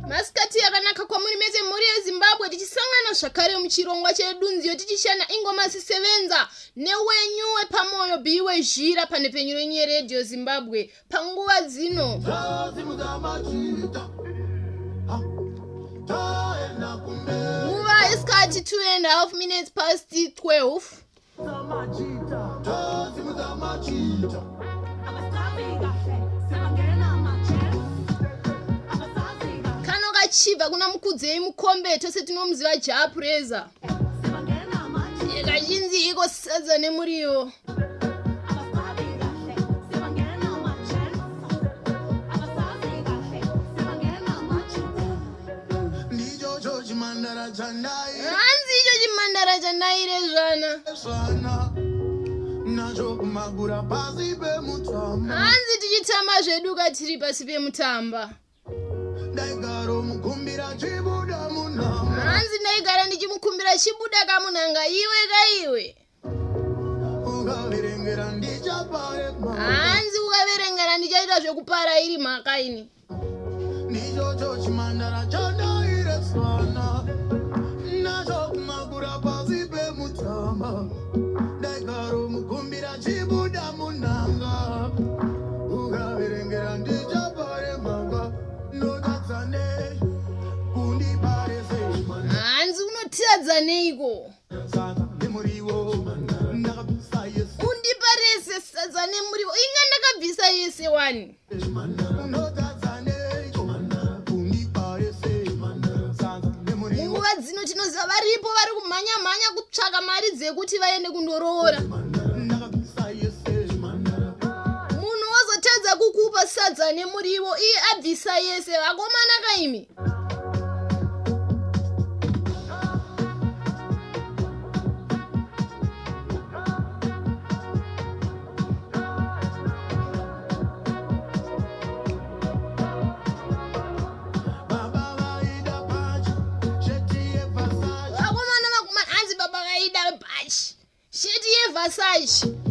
Masikati akanaka kwamuri mese mhuri yeZimbabwe, tichisangana zvakare muchirongwa chedu nziyo, tichishana ingoma sisevenza newenyu wepamoyo Biwe Zhira panhepfenyuro yenyu yeRadio Zimbabwe panguva dzino. Nguva isikati 2 and half minutes past 12. Kano kachibva kuna Mukudzei Mukombe, tose tinomuziva Jah Prayzah, kachinzi iko sadza nemuriwo. Ndichocho chimandara chandai Hanzi icho chimandara chandairezvana Zvana nacho kumagura pasi pemutamba. Hanzi tichitamba zvedu katiri pasi pemutamba. Ndaigaro mukumbira chibuda munhanga. Hanzi ndaigara ndichimukumbira chibuda kamunhanga iwe kaiwe. Ukaverengera ndichapare. Hanzi ukaverengera ndichaita zvekupara iri mhaka ini. Ndichocho chimandara chandaireswana nacho kumagura pasi pemutamba. Ndaigaro mukumbira chibuda munhanga. Ukaverengera ndichapare mhaka. Notadzane kundiparese. Hanzi unotadza neiko Sadza nemuriwo ndakabvisa yese. Kundipa rese sadza nemuriwo? Inga ndakabvisa yese wani. Unotadza neiko kundipa rese sadza nemuriwo? Munguva dzino tinoziva varipo vari kumhanya mhanya kutsvaka mari dzekuti vaende kundoroora. Ndakabvisa yese. Munhu wozotadza kukupa sadza nemuriwo iye abvisa yese? Vakomana kaimi. Baba vaida pachi sheti yeVersace. Vakomana, vakomana, hanzi baba vaida bhachi, sheti yeVersace.